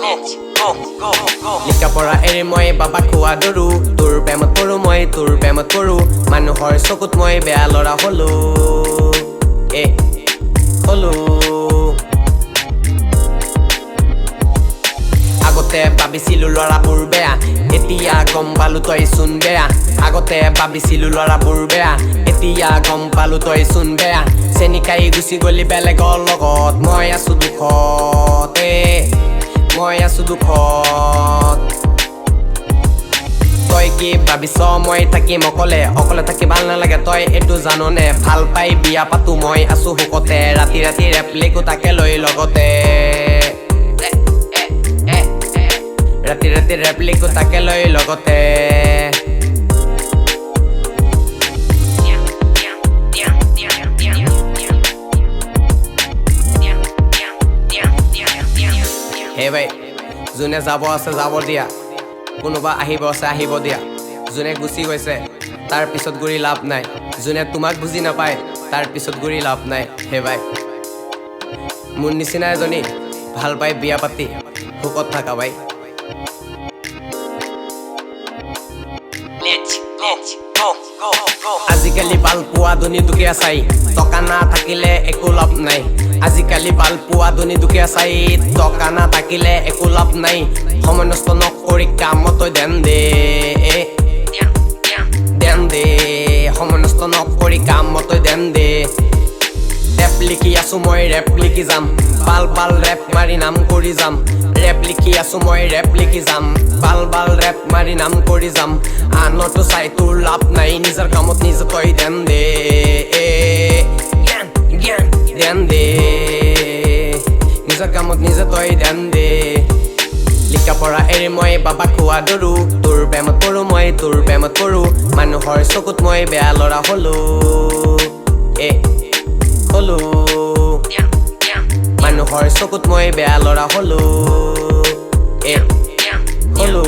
Go, go. লিখা পঢ়া এৰি মই বাবা খোৱা ধৰো, তোৰ প্ৰেমত পৰো মই, তোৰ প্ৰেমত পৰো। মানুহৰ চকুত মই বেয়া ল'ৰা হলো, এ হলো। আগতে ভাবিছিলো ল'ৰাবোৰ বেয়া, এতিয়া গম পালো তই চোন বেয়া। আগতে ভাবিছিলো ল'ৰাবোৰ বেয়া, এতিয়া গম পালো তই চোন বেয়া। চেনি খাই গুচি গলি বেলেগৰ লগত, মই আছো দুখত, এ মই আছো দুখত। তই কি ভাবিছ মই থাকিম অকলে? অকলে থাকি ভাল নালাগে, তই এইটো জাননে? ভাল পাই বিয়া পাতো মই আছো সুখতে, ৰাতি ৰাতি ৰেপ লিখো তাকে লৈ লগতে। ৰাতি ৰাতি ৰেপ লিখো তাকে লৈ লগতে। হে ভাই, যোনে যাব আছে যাব দিয়া, কোনোবা আহিব আছে আহিব দিয়া। যোনে গুচি গৈছে তাৰ পিছত ঘূৰি লাভ নাই, যোনে তোমাক বুজি নাপায় তাৰ পিছত ঘূৰি লাভ নাই। হে ভাই, মোৰ নিচিনা এজনী ভাল পাই বিয়া পাতি সুখত থাকা ভাই। Let's go, go, go, go. আজিকালি ভাল পোৱা ধনী দুখীয়া চাই, টকা নাথাকিলে একো লাভ নাই। আজিকালি ভাল পোৱা ধনী দুখীয়া চাই, টকা নাথাকিলে একো লাভ নাই। সময় নষ্ট নকৰি কামত তই ধ্যান দে, ধ্যান দে। সময় নষ্ট নকৰি কামত তই ধ্যান দে। ৰেপ লিখি আছো মই, ৰেপ লিখি যাম, বাল বাল ৰেপ মাৰি নাম কৰি যাম। ৰেপ লিখি আছো মই, ৰেপ লিখি যাম, বাল বাল ৰেপ মাৰি নাম কৰি যাম। আনৰটো চাই তোৰ লাভ নাই, নিজৰ কামত নিজে তই ধ্যান দে, ধ্যান দে। নিজৰ কামত নিজে তই ধ্যান দে। লিখা পঢ়া এৰি মই বাবা খোৱা ধৰো, তোৰ প্ৰেমত পৰো মই, তোৰ প্ৰেমত পৰো। মানুহৰ চকুত মই বেয়া ল'ৰা হলো, এ হলো। মানুহৰ চকুত মই বেয়া ল'ৰা হলো, এ হলো।